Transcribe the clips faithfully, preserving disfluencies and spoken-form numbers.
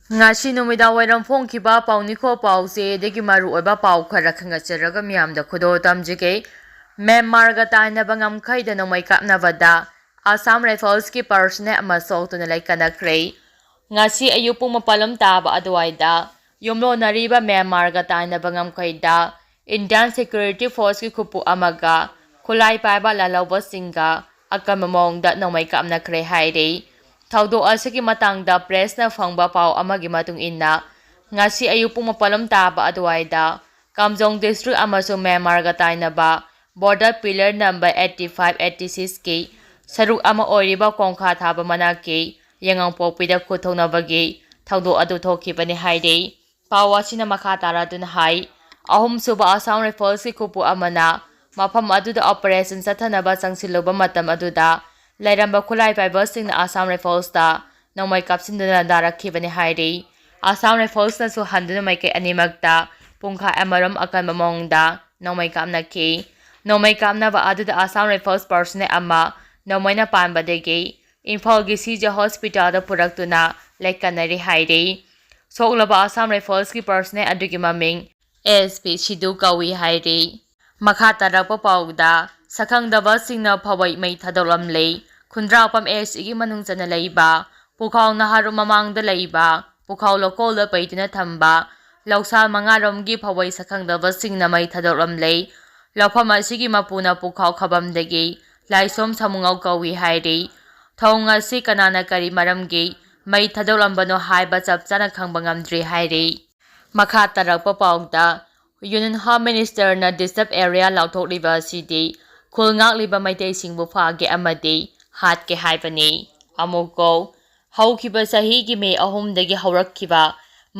ꯉꯁꯤ ꯅꯨꯃꯤꯗꯥꯡ ꯋꯥꯏꯔꯝ ꯐꯣꯡꯈꯤꯕ ꯄꯥꯎꯅꯤꯈꯣ ꯄꯥꯎꯆꯦꯗꯒꯤ ꯃꯔꯨꯑꯣꯏꯕ ꯄꯥꯎ ꯈꯔ ꯈꯪꯒꯠꯆꯔꯒ ꯃꯤꯌꯥꯝꯗ ꯈꯨꯗꯣꯜ ꯇꯝꯖꯒꯦ꯫ ꯃ꯭ꯌꯥꯟꯃꯥꯔꯒ ꯇꯥꯏꯅꯕ ꯉꯝꯈꯩꯗ ꯅꯣꯡꯃꯩ ꯀꯥꯞꯅꯕꯗ ꯑꯁꯥꯝ ꯔꯥꯏꯐꯜꯁꯀꯤ ꯄꯥꯔꯁꯅꯦꯜ ꯑꯃ ꯁꯣꯛꯇꯨꯅ ꯂꯩꯀꯠꯅꯈ꯭ꯔꯦ꯫ ꯉꯁꯤ ꯑꯌꯨꯛ ꯄꯨꯡ ꯃꯥꯄꯜ ꯂꯣꯝ ꯇꯥꯕ ꯑꯗꯨꯋꯥꯏꯗ ꯌꯨꯝꯂꯣꯟꯅꯔꯤꯕ ꯃ꯭ꯌꯥꯟꯃꯥꯔꯒ ꯇꯥꯏꯅꯕ ꯉꯝꯈꯩꯗ ꯏꯟꯗꯤꯌꯥꯟ ꯁꯦꯀ꯭ꯌꯨꯔꯤꯇꯤ ꯐꯣꯔꯁꯀꯤ ꯈꯨꯄꯨ ꯑꯃꯒ ꯈꯨꯠꯂꯥꯏ ꯄꯥꯏꯕ ꯂꯥꯜꯍꯧꯕꯁꯤꯡꯒ ꯑꯀꯟꯕ ꯃꯑꯣꯡꯗ ꯅꯣꯡꯃꯩ ꯀꯥꯞꯅꯈ꯭ꯔꯦ ꯍꯥꯏꯔꯤ꯫ ꯊꯧꯗꯣꯛ ꯑꯁꯤꯒꯤ ꯃꯇꯥꯡꯗ ꯄ꯭ꯔꯦꯁꯅ ꯐꯪꯕ ꯄꯥꯎ ꯑꯃꯒꯤ ꯃꯇꯨꯡ ꯏꯟꯅ, ꯉꯁꯤ ꯑꯌꯨꯛ ꯄꯨꯡ ꯃꯥꯄꯜ ꯂꯣꯝ ꯇꯥꯕ ꯑꯗꯨꯋꯥꯏꯗ ꯀꯥꯝꯖꯣꯡ ꯗꯤꯁꯇ꯭ꯔꯤꯛ ꯑꯃꯁꯨꯡ ꯃ꯭ꯌꯥꯟꯃꯥꯔꯒ ꯇꯥꯏꯅꯕ border pillar number eighty five eighty six ꯀꯤ ꯁꯔꯨꯛ ꯑꯃ ꯑꯣꯏꯔꯤꯕ ꯀꯣꯡꯈꯥ ꯊꯥꯕ ꯃꯅꯥꯛꯀꯤ ꯌꯥꯏꯉꯪꯄꯣꯛꯄꯤꯗ ꯈꯨꯠ ꯊꯣꯛꯅꯕꯒꯤ ꯊꯧꯗꯣꯛ ꯑꯗꯨ ꯊꯣꯛꯈꯤꯕꯅꯤ ꯍꯥꯏꯔꯤ꯫ ꯄꯥꯎ ꯑꯁꯤꯅ ꯃꯈꯥ ꯇꯥꯔꯗꯨꯅ ꯍꯥꯏ, ꯑꯍꯨꯝꯁꯨꯕ ꯑꯁꯥꯝ ꯔꯥꯏꯐꯜꯁꯀꯤ ꯈꯨꯄꯨ ꯑꯃꯅ ꯃꯐꯝ ꯑꯗꯨꯗ ꯑꯣꯄꯔꯦꯁꯟ ꯆꯠꯊꯅꯕ ꯆꯪꯁꯤꯜꯂꯨꯕ ꯃꯇꯝ ꯑꯗꯨꯗ ꯂꯩꯔꯝꯕ ꯈꯨꯠꯂꯥꯏ ꯄꯥꯏꯕꯁꯤꯡꯅ ꯑꯁꯥꯝ ꯔꯥꯏꯐꯜꯁꯇ ꯅꯣꯡꯃꯩ ꯀꯥꯞꯁꯤꯟꯗꯨꯅ ꯅꯥꯔꯛꯈꯤꯕꯅꯤ ꯍꯥꯏꯔꯤ꯫ ꯑꯁꯥꯝ ꯔꯥꯏꯐꯜꯁꯅꯁꯨ ꯍꯟꯗꯨꯅ ꯃꯥꯏꯀꯩ ꯑꯅꯤꯃꯛꯇ ꯄꯨꯡꯈꯥꯏ ꯑꯃꯔꯣꯝ ꯑꯀꯟꯕ ꯃꯑꯣꯡꯗ ꯅꯣꯡꯃꯩ ꯀꯥꯞꯅꯈꯤ꯫ ꯅꯣꯡꯃꯩ ꯀꯥꯞꯅꯕ ꯑꯗꯨꯗ ꯑꯁꯥꯝ ꯔꯥꯏꯐꯜꯁ ꯄꯥꯔꯁꯅꯦꯜ ꯑꯃ ꯅꯣꯡꯃꯩꯅ ꯄꯥꯟꯕꯗꯒꯤ ꯏꯝꯐꯥꯜꯒꯤ ꯁꯤ ꯖꯤ ꯍꯣꯁꯄꯤꯇꯥꯜꯗ ꯄꯨꯔꯛꯇꯨꯅ ꯂꯩꯀꯠꯅꯔꯤ ꯍꯥꯏꯔꯤ꯫ ꯁꯣꯛꯂꯕ ꯑꯁꯥꯝ ꯔꯥꯏꯐꯜꯁꯀꯤ ꯄꯥꯔꯁꯅꯦꯜ ꯑꯗꯨꯒꯤ ꯃꯃꯤꯡ ꯑꯦꯁ ꯄꯤ ꯁꯤꯗꯨ ꯀꯧꯏ ꯍꯥꯏꯔꯤ꯫ ꯃꯈꯥ ꯇꯥꯔꯛꯄ ꯄꯥꯎꯗ, ꯁꯛꯈꯪꯗꯕꯁꯤꯡꯅ ꯐꯋꯩ ꯃꯩ ꯊꯥꯗꯣꯛꯂꯝꯂꯦ꯫ ꯈꯨꯟꯗ꯭ꯔꯥꯛꯄꯝ ꯑꯦꯁ ꯏꯒꯤ ꯃꯅꯨꯡ ꯆꯟꯅ ꯂꯩꯕ ꯄꯨꯈꯥꯎ ꯅꯍꯥꯔꯣꯝ ꯃꯃꯥꯡꯗ ꯂꯩꯕ ꯄꯨꯈꯥꯎ ꯂꯧꯀꯣꯜꯗ ꯄꯩꯗꯨꯅ ꯊꯝꯕ ꯂꯧꯁꯥ ꯃꯉꯥꯔꯣꯝꯒꯤ ꯐꯋꯩ ꯁꯛꯈꯪꯗꯕꯁꯤꯡꯅ ꯃꯩ ꯊꯥꯗꯣꯛꯂꯝꯂꯦ꯫ ꯂꯧꯐꯝ ꯑꯁꯤꯒꯤ ꯃꯄꯨꯅ ꯄꯨꯈꯥꯎ ꯈꯕꯝꯗꯒꯤ ꯂꯥꯏꯁꯣꯝ ꯁꯥꯃꯨꯉꯧ ꯀꯧꯏ ꯍꯥꯏꯔꯤ꯫ ꯊꯧꯑꯣꯡ ꯑꯁꯤ ꯀꯅꯥꯅ ꯀꯔꯤ ꯃꯔꯝꯒꯤ ꯃꯩ ꯊꯥꯗꯣꯛꯂꯝꯕꯅꯣ ꯍꯥꯏꯕ ꯆꯞ ꯆꯥꯅ ꯈꯪꯕ ꯉꯝꯗ꯭ꯔꯤ ꯍꯥꯏꯔꯤ꯫ ꯃꯈꯥ ꯇꯥꯔꯛꯄ ꯄꯥꯎꯗ, ꯌꯨꯅꯤꯌꯟ ꯍꯣꯝ ꯃꯤꯅꯤꯁꯇꯔꯅ ꯗꯤꯁꯇꯔꯕ ꯑꯦꯔꯤꯌꯥ ꯂꯥꯎꯊꯣꯛꯂꯤꯕ ꯑꯁꯤꯗꯤ ꯈꯨꯜ ꯉꯥꯛꯂꯤꯕ ꯃꯩꯇꯩꯁꯤꯡꯕꯨ ꯐꯥꯒꯦ ꯑꯃꯗꯤ ꯍꯥꯠꯀꯦ ꯍꯥꯏꯕꯅꯤ꯫ ꯑꯃꯨꯛꯀꯧ, ꯍꯧꯈꯤꯕ ꯆꯍꯤꯒꯤ ꯃꯦ ꯑꯍꯨꯝꯗꯒꯤ ꯍꯧꯔꯛꯈꯤꯕ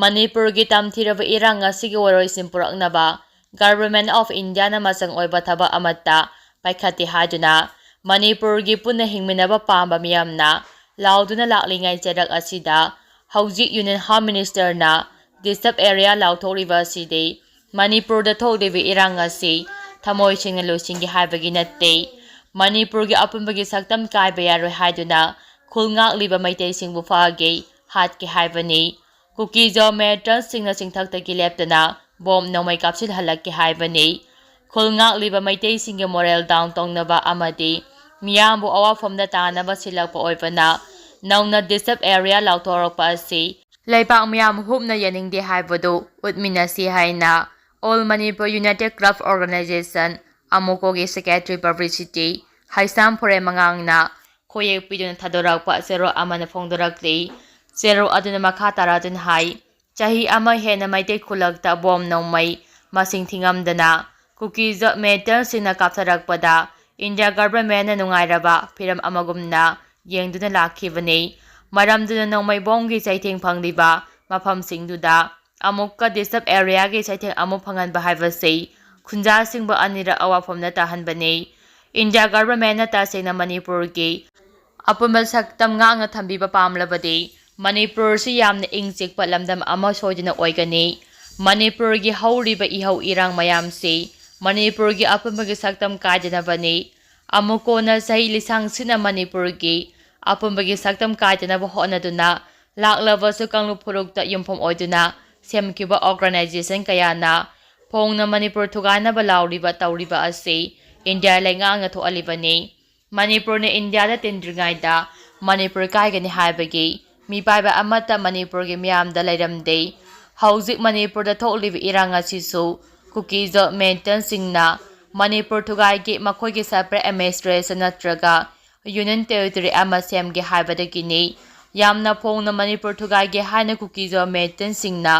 ꯃꯅꯤꯄꯨꯔꯒꯤ ꯇꯝꯊꯤꯔꯕ ꯏꯔꯥꯡ ꯑꯁꯤꯒꯤ ꯋꯥꯔꯣꯏꯁꯤꯟ ꯄꯨꯔꯛꯅꯕ Government of Indiaꯅ ꯃꯆꯪ ꯑꯣꯏꯕ ꯊꯕꯛ ꯑꯃꯠꯇ ꯄꯥꯏꯈꯠꯇꯦ ꯍꯥꯏꯗꯨꯅ ꯃꯅꯤꯄꯨꯔꯒꯤ ꯄꯨꯟꯅ ꯍꯤꯡꯃꯤꯟꯅꯕ ꯄꯥꯝꯕ ꯃꯤꯌꯥꯝꯅ ꯂꯥꯎꯗꯨꯅ ꯂꯥꯛꯂꯤꯉꯩ ꯆꯩꯔꯛ ꯑꯁꯤꯗ ꯍꯧꯖꯤꯛ ꯌꯨꯅꯤꯌꯟ ꯍꯣꯝ ꯃꯤꯅꯤꯁꯇꯔꯅ ꯗꯤꯁꯇꯔꯕ ꯑꯦꯔꯤꯌꯥ ꯂꯥꯎꯊꯣꯛꯂꯤꯕ ꯑꯁꯤꯗꯤ ꯃꯅꯤꯄꯨꯔꯗ ꯊꯣꯛꯂꯤꯕ ꯏꯔꯥꯡ ꯑꯁꯤ ꯊꯃꯣꯏ ꯁꯦꯡꯅ ꯂꯣꯏꯁꯤꯟꯒꯦ ꯍꯥꯏꯕꯒꯤ ꯅꯠꯇꯦ꯫ ꯃꯅꯤꯄꯨꯔꯒꯤ ꯑꯄꯨꯟꯕꯒꯤ ꯁꯛꯇꯝ ꯀꯥꯏꯕ ꯌꯥꯔꯣꯏ ꯍꯥꯏꯗꯨꯅ ꯈꯨꯜ ꯉꯥꯛꯂꯤꯕ ꯃꯩꯇꯩꯁꯤꯡꯕꯨ ꯐꯥꯒꯦ, ꯍꯥꯠꯀꯦ ꯍꯥꯏꯕꯅꯤ꯫ ꯀꯨꯀꯤꯖꯣ ꯃꯤꯂꯤꯇꯦꯟꯠꯁꯤꯡꯅ ꯆꯤꯡꯊꯛꯇꯒꯤ ꯂꯦꯞꯇꯅ ꯕꯣꯝ ꯅꯣꯡꯃꯩ ꯀꯥꯞꯁꯤꯜꯍꯜꯂꯛꯀꯦ ꯍꯥꯏꯕꯅꯤ꯫ ꯈꯨꯜ ꯉꯥꯛꯂꯤꯕ ꯃꯩꯇꯩꯁꯤꯡꯒꯤ ꯃꯣꯔꯦꯜ ꯗꯥꯎꯟ ꯇꯧꯅꯕ ꯑꯃꯗꯤ ꯃꯤꯌꯥꯝꯕꯨ ꯑꯋꯥꯐꯝꯗ ꯇꯥꯅꯕ ꯁꯤꯜꯂꯛꯄ ꯑꯣꯏꯕꯅ ꯅꯧꯅ ꯗꯤꯁꯇꯔꯕ ꯑꯦꯔꯤꯌꯥ ꯂꯥꯎꯊꯣꯔꯛꯄ ꯑꯁꯤ ꯂꯩꯕꯥꯛ ꯃꯤꯌꯥꯝ ꯍꯨꯞꯅ ꯌꯥꯅꯤꯡꯗꯦ ꯍꯥꯏꯕꯗꯨ ꯎꯠꯃꯤꯟꯅꯁꯤ ꯍꯥꯏꯅ All Manipur United Club Organization, ꯑꯃꯨꯀꯣꯒꯤ ꯁꯦꯀ꯭ꯔꯦꯇꯔꯤ ꯄꯕ꯭ꯂꯤꯁꯤꯇꯤ ꯍꯩꯁꯥꯝ ꯐꯣꯔꯦ ꯃꯉꯥꯡꯅ ꯈꯣꯌꯦꯛ ꯄꯤꯗꯨꯅ ꯊꯥꯗꯣꯔꯛꯄ ꯆꯦꯔꯣꯜ ꯑꯃꯅ ꯐꯣꯡꯗꯣꯔꯛꯂꯤ꯫ ꯆꯦꯔꯣꯜ ꯑꯗꯨꯅ ꯃꯈꯥ ꯇꯥꯔꯗꯨꯅ ꯍꯥꯏ, ꯆꯍꯤ ꯑꯃ ꯍꯦꯟꯅ ꯃꯩꯇꯩ ꯈꯨꯜꯂꯛꯇ ꯕꯣꯝ ꯅꯣꯡꯃꯩ ꯃꯁꯤꯡ ꯊꯤꯉꯝꯗꯅ ꯀꯨꯀꯤꯖ ꯃꯤꯂꯤꯇꯦꯟꯠꯁꯤꯡꯅ ꯀꯥꯞꯊꯔꯛꯄꯗ ꯏꯟꯗꯤꯌꯥ ꯒꯚꯔꯟꯃꯦꯟꯠꯅ ꯅꯨꯡꯉꯥꯏꯔꯕ ꯐꯤꯂꯝ ꯑꯃꯒꯨꯝꯅ ꯌꯦꯡꯗꯨꯅ ꯂꯥꯛꯈꯤꯕꯅꯤ꯫ ꯃꯔꯝꯗꯨꯅ ꯅꯣꯡꯃꯩ ꯕꯣꯝꯒꯤ ꯆꯩꯊꯦꯡ ꯐꯪꯂꯤꯕ ꯃꯐꯝꯁꯤꯡꯗꯨꯗ ꯑꯃꯨꯛꯀ ꯗꯤꯁꯇꯔꯕ ꯑꯦꯔꯤꯌꯥꯒꯤ ꯆꯩꯊꯦꯡ ꯑꯃꯨꯛ ꯐꯪꯍꯟꯕ ꯍꯥꯏꯕꯁꯤ ꯈꯨꯟꯖꯥꯁꯤꯡꯕꯨ ꯑꯅꯤꯔꯛ ꯑꯋꯥꯐꯝꯗ ꯇꯥꯍꯟꯕꯅꯤ꯫ ꯏꯟꯗꯤꯌꯥ ꯒꯚꯔꯟꯃꯦꯟꯠꯅ ꯇꯁꯦꯡꯅ ꯃꯅꯤꯄꯨꯔꯒꯤ ꯑꯄꯨꯟꯕ ꯁꯛꯇꯝ ꯉꯥꯛꯅ ꯊꯝꯕꯤꯕ ꯄꯥꯝꯂꯕꯗꯤ ꯃꯅꯤꯄꯨꯔꯁꯤ ꯌꯥꯝꯅ ꯏꯪ ꯆꯤꯛꯄ ꯂꯝꯗꯝ ꯑꯃ ꯁꯣꯏꯗꯅ ꯑꯣꯏꯒꯅꯤ꯫ ꯃꯅꯤꯄꯨꯔꯒꯤ ꯍꯧꯔꯤꯕ ꯏꯍꯧ ꯏꯔꯥꯡ ꯃꯌꯥꯝꯁꯤ ꯃꯅꯤꯄꯨꯔꯒꯤ ꯑꯄꯨꯟꯕꯒꯤ ꯁꯛꯇꯝ ꯀꯥꯏꯗꯅꯕꯅꯤ꯫ ꯑꯃꯨꯛ ꯀꯣꯟꯅ ꯆꯍꯤ ꯂꯤꯁꯥꯡ ꯁꯤꯠꯅ ꯃꯅꯤꯄꯨꯔꯒꯤ ꯑꯄꯨꯟꯕꯒꯤ ꯁꯛꯇꯝ ꯀꯥꯏꯗꯅꯕ ꯍꯣꯠꯅꯗꯨꯅ ꯂꯥꯛꯂꯕꯁꯨ ꯀꯥꯡꯂꯨꯞ ꯐꯨꯔꯨꯞꯇ ꯌꯨꯝꯐꯝ ꯑꯣꯏꯗꯨꯅ ꯁꯦꯝꯈꯤꯕ ꯑꯣꯔꯒꯅꯥꯏꯖꯦꯁꯟ ꯀꯌꯥꯅ ꯐꯣꯡꯅ ꯃꯅꯤꯄꯨꯔ ꯊꯨꯒꯥꯏꯅꯕ ꯂꯥꯎꯔꯤꯕ ꯇꯧꯔꯤꯕ ꯑꯁꯤ ꯏꯟꯗꯤꯌꯥ ꯂꯩꯉꯥꯛꯅ ꯊꯣꯛꯍꯜꯂꯤꯕꯅꯤ꯫ ꯃꯅꯤꯄꯨꯔꯅ ꯏꯟꯗꯤꯌꯥꯗ ꯇꯤꯟꯗ꯭ꯔꯤꯉꯩꯗ ꯃꯅꯤꯄꯨꯔ ꯀꯥꯏꯒꯅꯤ ꯍꯥꯏꯕꯒꯤ ꯃꯤꯄꯥꯏꯕ ꯑꯃꯠꯇ ꯃꯅꯤꯄꯨꯔꯒꯤ ꯃꯤꯌꯥꯝꯗ ꯂꯩꯔꯝꯗꯦ꯫ ꯍꯧꯖꯤꯛ ꯃꯅꯤꯄꯨꯔꯗ ꯊꯣꯛꯂꯤꯕ ꯏꯔꯥꯡ ꯑꯁꯤꯁꯨ ꯀꯨꯀꯤꯖ ꯃꯤꯂꯤꯇꯦꯟꯠꯁꯤꯡꯅ ꯃꯅꯤꯄꯨꯔ ꯊꯨꯒꯥꯏꯒꯦ, ꯃꯈꯣꯏꯒꯤ ꯁꯦꯄꯔꯦꯠ ꯑꯦꯗꯃꯤꯅꯤꯁꯇ꯭ꯔꯦꯁꯟ ꯅꯠꯇ꯭ꯔꯒ ꯌꯨꯅꯤꯌꯟ ꯇꯦꯔꯤꯇꯣꯔꯤ ꯑꯃ ꯁꯦꯝꯒꯦ ꯍꯥꯏꯕꯗꯒꯤꯅꯤ꯫ ꯌꯥꯝꯅ ꯐꯣꯡꯅ ꯃꯅꯤꯄꯨꯔ ꯊꯨꯒꯥꯏꯒꯦ ꯍꯥꯏꯅ ꯀꯨꯀꯤꯖ ꯃꯤꯂꯤꯇꯦꯟꯠꯁꯤꯡꯅ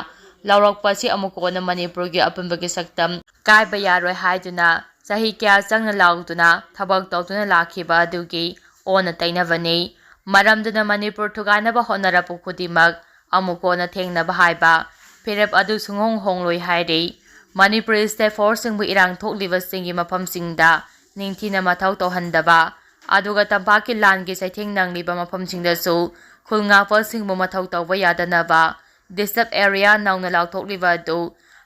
ꯂꯥꯎꯔꯛꯄ ꯑꯁꯤ ꯑꯃꯨꯛ ꯀꯣꯟꯅ ꯃꯅꯤꯄꯨꯔꯒꯤ ꯑꯄꯨꯟꯕꯒꯤ ꯁꯛꯇꯝ ꯀꯥꯏꯕ ꯌꯥꯔꯣꯏ ꯍꯥꯏꯗꯨꯅ ꯆꯍꯤ ꯀꯌꯥ ꯆꯪꯅ ꯂꯥꯎꯗꯨꯅ ꯊꯕꯛ ꯇꯧꯗꯨꯅ ꯂꯥꯛꯈꯤꯕ ꯑꯗꯨꯒꯤ ꯑꯣꯟꯅ ꯇꯩꯅꯕꯅꯤ꯫ ꯃꯔꯝꯗꯨꯅ ꯃꯅꯤꯄꯨꯔ ꯊꯨꯒꯥꯏꯅꯕ ꯍꯣꯠꯅꯔꯛꯄ ꯈꯨꯗꯤꯡꯃꯛ ꯑꯃꯨꯛ ꯀꯣꯟꯅ ꯊꯦꯡꯅꯕ ꯍꯥꯏꯕ ꯐꯤꯔꯦꯞ ꯑꯗꯨ ꯁꯨꯡꯍꯣꯡ ꯍꯣꯡꯂꯣꯏ ꯍꯥꯏꯔꯤ꯫ ꯃꯅꯤꯄꯨꯔꯤ ꯁ꯭ꯇꯦꯠ ꯐꯣꯔꯁꯁꯤꯡꯕꯨ ꯏꯔꯥꯡ ꯊꯣꯛꯂꯤꯕꯁꯤꯡꯒꯤ ꯃꯐꯝꯁꯤꯡꯗ ꯅꯤꯡꯊꯤꯅ ꯃꯊꯧ ꯇꯧꯍꯟꯗꯕ, ꯑꯗꯨꯒ ꯇꯝꯄꯥꯛꯀꯤ ꯂꯥꯟꯒꯤ ꯆꯩꯊꯦꯡ ꯅꯪꯂꯤꯕ ꯃꯐꯝꯁꯤꯡꯗꯁꯨ ꯈꯨꯜ ꯉꯥꯛꯄꯁꯤꯡꯕꯨ ꯃꯊꯧ ꯇꯧꯕ ꯌꯥꯗꯅꯕ ꯗꯤꯁꯇꯔꯕ ꯑꯦꯔꯤꯌꯥ ꯅꯧꯅ ꯂꯥꯎꯊꯣꯛꯂꯤꯕ ꯑꯗꯨ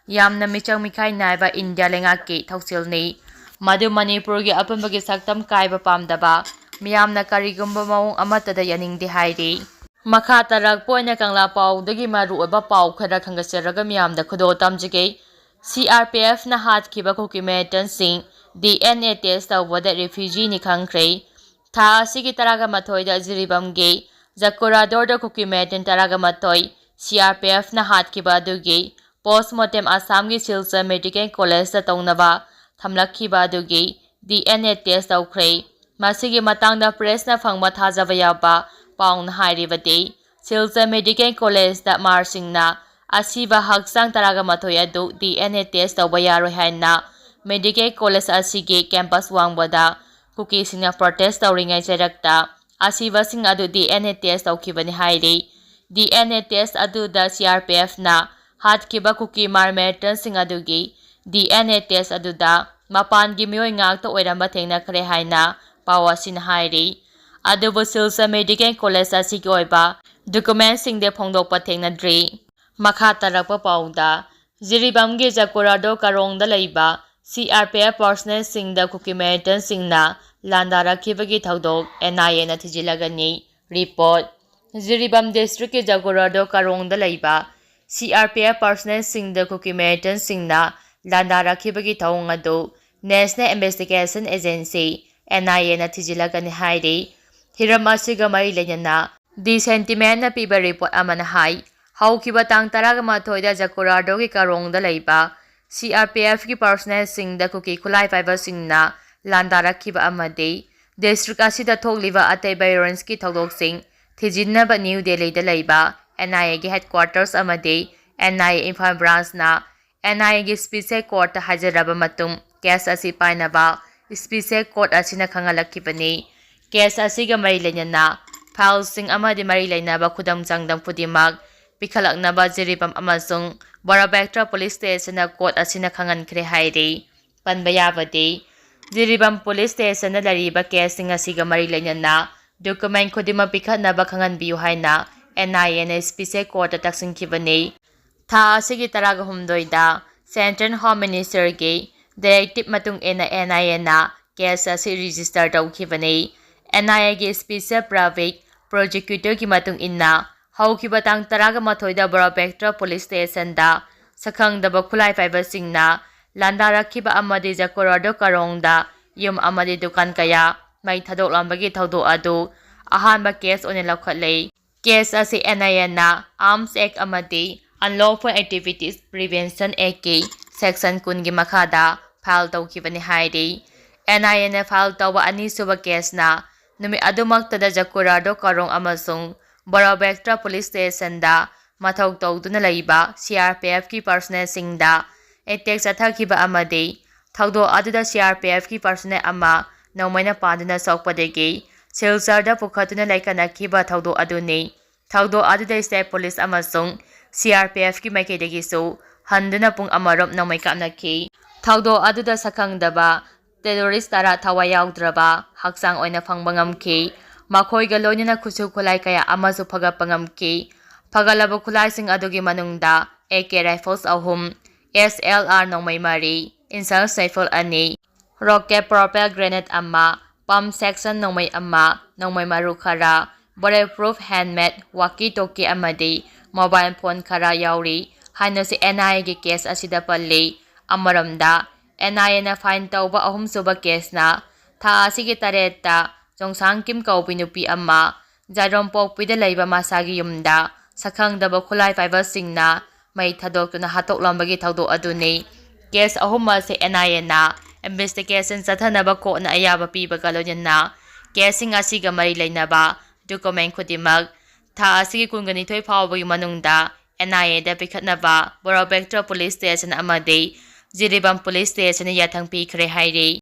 ꯌꯥꯝꯅ ꯃꯤꯆꯪ ꯃꯤꯈꯥꯏ ꯅꯥꯏꯕ ꯏꯟꯗꯤꯌꯥ ꯂꯩꯉꯥꯛꯀꯤ ꯊꯧꯁꯤꯜꯅꯤ꯫ ꯃꯗꯨ ꯃꯅꯤꯄꯨꯔꯒꯤ ꯑꯄꯨꯟꯕꯒꯤ ꯁꯛꯇꯝ ꯀꯥꯏꯕ ꯄꯥꯝꯗꯕ ꯃꯤꯌꯥꯝꯅ ꯀꯔꯤꯒꯨꯝꯕ ꯃꯑꯣꯡ ꯑꯃꯠꯇꯗ ꯌꯥꯅꯤꯡꯗꯦ ꯍꯥꯏꯔꯤ꯫ ꯃꯈꯥ ꯇꯥꯔꯛꯄ ꯑꯣꯏꯅ ꯀꯪꯂꯥ ꯄꯥꯎꯗꯒꯤ ꯃꯔꯨꯑꯣꯏꯕ ꯄꯥꯎ ꯈꯔ ꯈꯪꯒꯠꯆꯔꯒ ꯃꯤꯌꯥꯝꯗ ꯈꯨꯗꯣꯜ ꯇꯝꯖꯒꯦ꯫ ꯁꯤ ꯑꯥꯔ ꯄꯤ ꯑꯦꯐꯅ ꯍꯥꯠꯈꯤꯕ ꯀꯨꯀꯤ ꯃꯤꯂꯤꯇꯦꯟꯁꯤꯡ ꯗꯤ ꯑꯦꯟ ꯑꯦ ꯇꯦꯁ ꯇꯧꯕꯗ ꯔꯤꯐ꯭ꯌꯨꯖꯤꯅꯤ ꯈꯪꯈ꯭ꯔꯦ꯫ ꯊꯥ ꯑꯁꯤꯒꯤ ꯇꯔꯥꯒ ꯃꯥꯊꯣꯏꯗ ꯖꯤꯔꯤꯕꯥꯝꯒꯤ ꯖꯀꯨꯔꯥꯗꯣꯔꯗ ꯀꯨꯀꯤ ꯃꯤꯂꯤꯇꯦꯟ ꯇꯔꯥꯒ ꯃꯥꯊꯣꯏ ꯁꯤ ꯑꯥꯔ ꯄꯤ ꯑꯦꯐꯅ ꯍꯥꯠꯈꯤꯕ ꯑꯗꯨꯒꯤ ꯄꯣꯁꯃꯣꯔꯇꯦꯝ ꯑꯁꯥꯝꯒꯤ ꯁꯤꯜꯆꯔ ꯃꯦꯗꯤꯀꯦꯜ ꯀꯣꯂꯦꯖꯇ ꯇꯧꯅꯕ ꯊꯝꯂꯛꯈꯤꯕ ꯑꯗꯨꯒꯤ ꯗꯤ ꯑꯦꯟ ꯑꯦ ꯇꯦꯁ ꯇꯧꯈ꯭ꯔꯦ꯫ ꯃꯁꯤꯒꯤ ꯃꯇꯥꯡꯗ ꯄ꯭ꯔꯦꯁꯅ ꯐꯪꯕ ꯊꯥꯖꯕ ꯌꯥꯕ ꯄꯥꯎꯅ ꯍꯥꯏꯔꯤꯕꯗꯤ, ꯁꯤꯜꯆꯔ ꯃꯦꯗꯤꯀꯦꯜ ꯀꯣꯂꯦꯖꯇ ꯃꯥꯔꯁꯤꯡꯅ ꯑꯁꯤꯕ ꯍꯛꯆꯥꯡ ꯇꯔꯥꯒ ꯃꯥꯊꯣꯏ ꯑꯗꯨ ꯗꯤ ꯑꯦꯟ ꯑꯦ ꯇꯦꯁ ꯇꯧꯕ ꯌꯥꯔꯣꯏ ꯍꯥꯏꯅ ꯃꯦꯗꯤꯀꯦꯜ ꯀꯣꯂꯦꯖ ꯑꯁꯤꯒꯤ ꯀꯦꯝꯄꯁ ꯋꯥꯡꯃꯗ ꯀꯨꯀꯤꯁꯤꯡꯅ ꯄ꯭ꯔꯣꯇꯦꯁ ꯇꯧꯔꯤꯉꯩ ꯆꯩꯔꯛꯇ ꯑꯁꯤꯕꯁꯤꯡ ꯑꯗꯨ ꯗꯤ ꯑꯦꯟ ꯑꯦ ꯇꯦꯁ ꯇꯧꯈꯤꯕꯅꯤ ꯍꯥꯏꯔꯤ꯫ ꯗꯤ ꯑꯦꯟ ꯑꯦ ꯇꯦꯁ ꯑꯗꯨꯗ ꯁꯤ ꯑꯥꯔ ꯄꯤ ꯑꯦꯐꯅ ꯍꯥꯠꯈꯤꯕ ꯀꯨꯀꯤ ꯃꯥꯔ ꯃꯤꯂꯤꯇꯦꯟꯁꯤꯡ ꯑꯗꯨꯒꯤ ꯗꯤ ꯑꯦꯟ ꯑꯦ ꯇꯦꯁ ꯑꯗꯨꯗ ꯃꯄꯥꯟꯒꯤ ꯃꯤꯑꯣꯏ ꯉꯥꯛꯇ ꯑꯣꯏꯔꯝꯕ ꯊꯦꯡꯅꯈ꯭ꯔꯦ ꯍꯥꯏꯅ ꯄꯥꯎ ꯑꯁꯤꯅ ꯍꯥꯏꯔꯤ꯫ ꯑꯗꯨꯕꯨ ꯁꯤꯜꯆꯔ ꯃꯦꯗꯤꯀꯦꯜ ꯀꯣꯂꯦꯖ ꯑꯁꯤꯒꯤ ꯑꯣꯏꯕ ꯗꯣꯀꯨꯃꯦꯟꯁꯤꯡꯗꯤ ꯐꯣꯡꯗꯣꯛꯄ ꯊꯦꯡꯅꯗ꯭ꯔꯤ꯫ ꯃꯈꯥ ꯇꯥꯔꯛꯄ ꯄꯥꯎꯗ, ꯖꯤꯔꯤꯕꯥꯝꯒꯤ ꯖꯀꯨꯔꯥꯗꯣ ꯀꯥꯔꯣꯡꯗ ꯂꯩꯕ ꯁꯤ ꯑꯥꯔ ꯄꯤ ꯑꯦꯐ ꯄꯥꯔꯁꯣꯅꯦꯜꯁꯤꯡꯗ ꯀꯨꯀꯤ ꯃꯤꯂꯤꯇꯦꯟꯁꯤꯡꯅ ꯂꯥꯟꯗꯥꯔꯛꯈꯤꯕꯒꯤ ꯊꯧꯗꯣꯛ ꯑꯦꯟ ꯑꯥꯏ ꯑꯦꯅ ꯊꯤꯖꯤꯜꯂꯒꯅꯤ꯫ ꯔꯤꯄꯣꯔꯠ, ꯖꯤꯔꯤꯕꯥꯝ ꯗꯤꯁꯇ꯭ꯔꯤꯛꯀꯤ ꯖꯒꯣꯔꯥꯗꯣ ꯀꯥꯔꯣꯡꯗ ꯂꯩꯕ ꯁꯤ ꯑꯥꯔ ꯄꯤ ꯑꯦꯐ ꯄꯥꯔꯁꯣꯅꯦꯜꯁꯤꯡꯗ ꯀꯨꯀꯤ ꯃꯤꯂꯤꯇꯦꯟꯁꯤꯡꯅ ꯂꯥꯟꯗꯥꯔꯛꯈꯤꯕꯒꯤ ꯊꯧꯑꯣꯡ ꯑꯗꯨ ꯅꯦꯁꯅꯦꯜ ꯏꯟꯚꯦꯁꯇꯤꯒꯦꯁꯟ ꯑꯦꯖꯦꯟꯁꯤ, ꯑꯦꯟ ꯑꯥꯏ ꯑꯦꯅ ꯊꯤꯖꯤꯜꯂꯒꯅꯤ ꯍꯥꯏꯔꯤ꯫ ꯍꯤꯔꯝ ꯑꯁꯤꯒ ꯃꯔꯤ ꯂꯩꯅꯅ ꯗꯤ ꯁꯦꯟꯇꯤꯃꯦꯟꯅ ꯄꯤꯕ ꯔꯤꯄꯣꯔꯠ ꯑꯃꯅ ꯍꯥꯏ, ꯍꯧꯈꯤꯕ ꯇꯥꯡ ꯇꯔꯥꯒ ꯃꯥꯊꯣꯏꯗ ꯖꯀꯣꯔꯥꯗꯣꯒꯤ ꯀꯥꯔꯣꯡꯗ ꯂꯩꯕ ꯁꯤ ꯑꯥꯔ ꯄꯤ ꯑꯦꯐꯀꯤ ꯄꯥꯔꯁꯣꯅꯦꯜꯁꯤꯡꯗ ꯀꯨꯀꯤ ꯈꯨꯠꯂꯥꯏ ꯄꯥꯏꯕꯁꯤꯡꯅ ꯂꯥꯟꯗꯥꯔꯛꯈꯤꯕ ꯑꯃꯗꯤ ꯗꯤꯁꯇ꯭ꯔꯤꯛ ꯑꯁꯤꯗ ꯊꯣꯛꯂꯤꯕ ꯑꯇꯩ ꯚꯥꯏꯑꯣꯂꯦꯟꯁꯀꯤ ꯊꯧꯗꯣꯛꯁꯤꯡ ꯊꯤꯖꯤꯟꯅꯕ ꯅ꯭ꯌꯨ ꯗꯦꯜꯂꯤꯗ ꯂꯩꯕ ꯑꯦꯟ ꯑꯥꯏ ꯑꯦꯒꯤ ꯍꯦꯗꯀ꯭ꯋꯥꯔꯇꯔꯁ ꯑꯃꯗꯤ ꯑꯦꯟ ꯑꯥꯏ ꯑꯦ ꯏꯝꯐꯥꯜ ꯕ꯭ꯔꯥꯟꯁꯅ ꯑꯦꯟ ꯑꯥꯏ ꯑꯦꯒꯤ ꯁ꯭ꯄꯤꯁꯦꯜ ꯀꯣꯔꯠꯇ ꯍꯥꯏꯖꯔꯕ ꯃꯇꯨꯡ, ꯀꯦꯁ ꯑꯁꯤ ꯄꯥꯏꯅꯕ ꯁ꯭ꯄꯤꯁꯦꯜ ꯀꯣꯔꯠ ꯑꯁꯤꯅ ꯈꯪꯍꯜꯂꯛꯈꯤꯕꯅꯤ꯫ ꯀꯦꯁ ꯑꯁꯤꯒ ꯃꯔꯤ ꯂꯩꯅꯅ ꯐꯥꯏꯜꯁꯤꯡ ꯑꯃꯗꯤ ꯃꯔꯤ ꯂꯩꯅꯕ ꯈꯨꯗꯝ ꯆꯥꯡꯗꯝ ꯈꯨꯗꯤꯡꯃꯛ ꯄꯤꯈꯠꯂꯛꯅꯕ ꯖꯤꯔꯤꯕꯥꯝ ꯑꯃꯁꯨꯡ ꯕꯣꯔꯥꯕꯦꯛꯇ꯭ꯔ ꯄꯨꯂꯤꯁ ꯁ꯭ꯇꯦꯁꯟꯅ ꯀꯣꯔꯠ ꯑꯁꯤꯅ ꯈꯪꯍꯟꯈ꯭ꯔꯦ ꯍꯥꯏꯔꯤ꯫ ꯄꯟꯕ ꯌꯥꯕꯗꯤ, ꯖꯤꯔꯤꯕꯥꯝ ꯄꯨꯂꯤꯁ ꯁ꯭ꯇꯦꯁꯟꯗ ꯂꯩꯔꯤꯕ ꯀꯦꯁꯁꯤꯡ ꯑꯁꯤꯒ ꯃꯔꯤ ꯂꯩꯅꯅ ꯗꯣꯀꯨꯃꯦꯟ ꯈꯨꯗꯤꯡꯃꯛ ꯄꯤꯈꯠꯅꯕ ꯈꯪꯍꯟꯕꯤꯌꯨ ꯍꯥꯏꯅ ꯑꯦꯟ ꯑꯥꯏ ꯑꯦꯅ ꯁ꯭ꯄꯤꯁꯦꯜ ꯀꯣꯔꯠꯇ ꯇꯛꯁꯤꯟꯈꯤꯕꯅꯤ꯫ ꯊꯥ ꯑꯁꯤꯒꯤ ꯇꯔꯥꯒ ꯍꯨꯝꯗꯣꯏꯗ ꯁꯦꯟꯇ꯭ꯔꯦꯜ ꯍꯣꯝ ꯃꯤꯅꯤꯁꯇꯔꯒꯤ ꯗꯥꯏꯔꯦꯛꯇꯤꯞ ꯃꯇꯨꯡ ꯏꯟꯅ ꯑꯦꯟ ꯑꯥꯏ ꯑꯦꯅ ꯀꯦꯁ ꯑꯁꯤ ꯔꯦꯖꯤꯁꯇꯔ ꯇꯧꯈꯤꯕꯅꯤ꯫ ꯑꯦꯟ ꯑꯥꯏ ꯑꯦꯒꯤ ꯁ꯭ꯄꯤꯁꯦꯜ ꯄ꯭ꯔꯥꯚꯤꯛ ꯄ꯭ꯔꯣꯁꯤꯀ꯭ꯌꯨꯇꯔꯒꯤ ꯃꯇꯨꯡ ꯏꯟꯅ, ꯍꯧꯈꯤꯕ ꯇꯥꯡ ꯇꯔꯥꯃꯥꯊꯣꯏꯗ ꯕꯣꯔꯥꯕꯦꯛꯇ꯭ꯔ ꯄꯨꯂꯤꯁ ꯁ꯭ꯇꯦꯁꯟꯗ ꯁꯛꯈꯪꯗꯕ ꯈꯨꯠꯂꯥꯏ ꯄꯥꯏꯕꯁꯤꯡꯅ ꯂꯥꯟꯗꯥꯔꯛꯈꯤꯕ ꯑꯃꯗꯤ ꯖꯀꯣꯔꯥꯗꯣ ꯀꯥꯔꯣꯡꯗ ꯌꯨꯝ ꯑꯃꯗꯤ ꯗꯨꯀꯥꯟ ꯀꯌꯥ ꯃꯩ ꯊꯥꯗꯣꯛꯂꯝꯕꯒꯤ ꯊꯧꯗꯣꯛ ꯑꯗꯨ ꯑꯍꯥꯟꯕ ꯀꯦꯁ ꯑꯣꯏꯅ ꯂꯧꯈꯠꯂꯦ꯫ ꯀꯦꯁ ꯑꯁꯤ ꯑꯦꯟ ꯑꯥꯏ ꯑꯦꯅ Arms Act ꯑꯃꯗꯤ Unlawful Activities Prevention Actꯀꯤ section ꯀꯨꯟꯒꯤ ꯃꯈꯥꯗ file ꯇꯧꯈꯤꯕꯅꯤ ꯍꯥꯏꯔꯤ꯫ ꯑꯦꯟ ꯑꯥꯏ ꯑꯦꯅ file ꯇꯧꯕ ꯑꯅꯤꯁꯨꯕ ꯀꯦꯁꯅ ꯅꯨꯃꯤꯠ ꯑꯗꯨꯃꯛꯇꯗ ꯖꯀꯨꯔꯥꯗꯣ ꯀꯥꯔꯣꯡ ꯑꯃꯁꯨꯡ ꯕꯣꯔꯥꯕꯦꯛꯇ꯭ꯔ ꯄꯨꯂꯤꯁ ꯁ꯭ꯇꯦꯁꯟꯗ ꯃꯊꯧ ꯇꯧꯗꯨꯅ ꯂꯩꯕ ꯁꯤ ꯑꯥꯔ ꯄꯤ ꯑꯦꯐꯀꯤ ꯄꯔꯁꯅꯦꯜꯁꯤꯡꯗ ꯑꯦꯇꯦꯛ ꯆꯠꯊꯈꯤꯕ ꯑꯃꯗꯤ ꯊꯧꯗꯣꯛ ꯑꯗꯨꯗ ꯁꯤ ꯑꯥꯔ ꯄꯤ ꯑꯦꯐꯀꯤ ꯄꯔꯁꯅꯦꯜ ꯑꯃ ꯅꯣꯡꯃꯩꯅ ꯄꯥꯟꯗꯨꯅ ꯁꯣꯛꯄꯗꯒꯤ ꯁꯤꯜꯆꯔꯗ ꯄꯨꯈꯠꯇꯨꯅ ꯂꯩꯈꯠꯅꯈꯤꯕ ꯊꯧꯗꯣꯛ ꯑꯗꯨꯅꯤ꯫ ꯊꯧꯗꯣꯛ ꯑꯗꯨꯗ ꯁ꯭ꯇꯦꯠ ꯄꯨꯂꯤꯁ ꯑꯃꯁꯨꯡ ꯁꯤ ꯑꯥꯔ ꯄꯤ ꯑꯦꯐꯀꯤ ꯃꯥꯏꯀꯩꯗꯒꯤꯁꯨ ꯍꯟꯗꯨꯅ ꯄꯨꯡ ꯑꯃꯔꯣꯝ ꯅꯣꯡꯃꯩ ꯀꯥꯞꯅꯈꯤ꯫ ꯊꯧꯗꯣꯛ ꯑꯗꯨꯗ ꯁꯛꯈꯪꯗꯕ ꯇꯦꯔꯣꯔꯤꯁ ꯇꯔꯥ ꯊꯋꯥꯏ ꯌꯥꯎꯗ꯭ꯔꯕ ꯍꯛꯆꯥꯡ ꯑꯣꯏꯅ ꯐꯪꯕ ꯉꯝꯈꯤ꯫ ꯃꯈꯣꯏꯒ ꯂꯣꯏꯅꯅ ꯈꯨꯠꯁꯨ ꯈꯨꯠꯂꯥꯏ ꯀꯌꯥ ꯑꯃꯁꯨ ꯐꯒꯠꯄ ꯉꯝꯈꯤ꯫ ꯐꯒꯠꯂꯕ ꯈꯨꯠꯂꯥꯏꯁꯤꯡ ꯑꯗꯨꯒꯤ ꯃꯅꯨꯡꯗ ꯑꯦ ꯀꯦ rifles ꯑꯍꯨꯝ, ꯑꯦꯁ ꯑꯦꯜ ꯑꯥꯔ ꯅꯣꯡꯃꯩ ꯃꯔꯤ, insert rifle ꯑꯅꯤ, rocket propelled grenade ꯑꯃ, pump section ꯅꯣꯡꯃꯩ ꯑꯃ, ꯅꯣꯡꯃꯩ ꯃꯔꯨ ꯈꯔ, bulletproof helmet, walkie talkie ꯑꯃꯗꯤ mobile phone ꯈꯔ ꯌꯥꯎꯔꯤ ꯍꯥꯏꯅꯁꯨ ꯑꯦꯟ ꯑꯥꯏ ꯑꯦꯒꯤ ꯀꯦꯁ ꯑꯁꯤꯗ ꯄꯜꯂꯤ꯫ ꯑꯃꯔꯣꯝꯗ, ꯑꯦꯟ ꯑꯥꯏ ꯑꯦꯅ file ꯇꯧꯕ ꯑꯍꯨꯝꯁꯨꯕ ꯀꯦꯁꯅ ꯊꯥ ꯑꯁꯤꯒꯤ ꯇꯔꯦꯠꯇ ꯆꯣꯡꯁꯥꯡ ꯀꯤꯝ ꯀꯧꯕꯤ ꯅꯨꯄꯤ ꯑꯃ ꯖꯥꯏꯔꯣꯝꯄꯣꯛꯄꯤꯗ ꯂꯩꯕ ꯃꯁꯥꯒꯤ ꯌꯨꯝꯗ ꯁꯛꯈꯪꯗꯕ ꯈꯨꯠꯂꯥꯏ ꯄꯥꯏꯕꯁꯤꯡꯅ ꯃꯩ ꯊꯥꯗꯣꯛꯇꯨꯅ ꯍꯥꯠꯇꯣꯛꯂꯝꯕꯒꯤ ꯊꯧꯗꯣꯛ ꯑꯗꯨꯅꯤ꯫ ꯀꯦꯁ ꯑꯍꯨꯝ ꯑꯁꯤ ꯑꯦꯟ ꯑꯥꯏ ꯑꯦꯅ investigation ꯆꯠꯊꯅꯕ ꯀꯣꯔꯠꯅ ꯑꯌꯥꯕ ꯄꯤꯕꯒ ꯂꯣꯏꯅꯅ ꯀꯦꯁꯁꯤꯡ ꯑꯁꯤꯒ ꯃꯔꯤ ꯂꯩꯅꯕ document ꯈꯨꯗꯤꯡꯃꯛ ꯊꯥ ꯑꯁꯤꯒꯤ ꯀꯨꯟꯒ ꯅꯤꯊꯣꯏ ꯐꯥꯎꯕꯒꯤ ꯃꯅꯨꯡꯗ ꯑꯦꯟ ꯑꯥꯏ ꯑꯦꯗ ꯄꯤꯈꯠꯅꯕ ꯕꯣꯔꯥꯕꯦꯛꯇ꯭ꯔ ꯄꯨꯂꯤꯁ ꯁ꯭ꯇꯦꯁꯟ ꯑꯃꯗꯤ ꯖꯤꯔꯤꯕꯥꯝ ꯄꯨꯂꯤꯁ ꯁ꯭ꯇꯦꯁꯟꯅ ꯌꯥꯊꯪ ꯄꯤꯈ꯭ꯔꯦ ꯍꯥꯏꯔꯤ꯫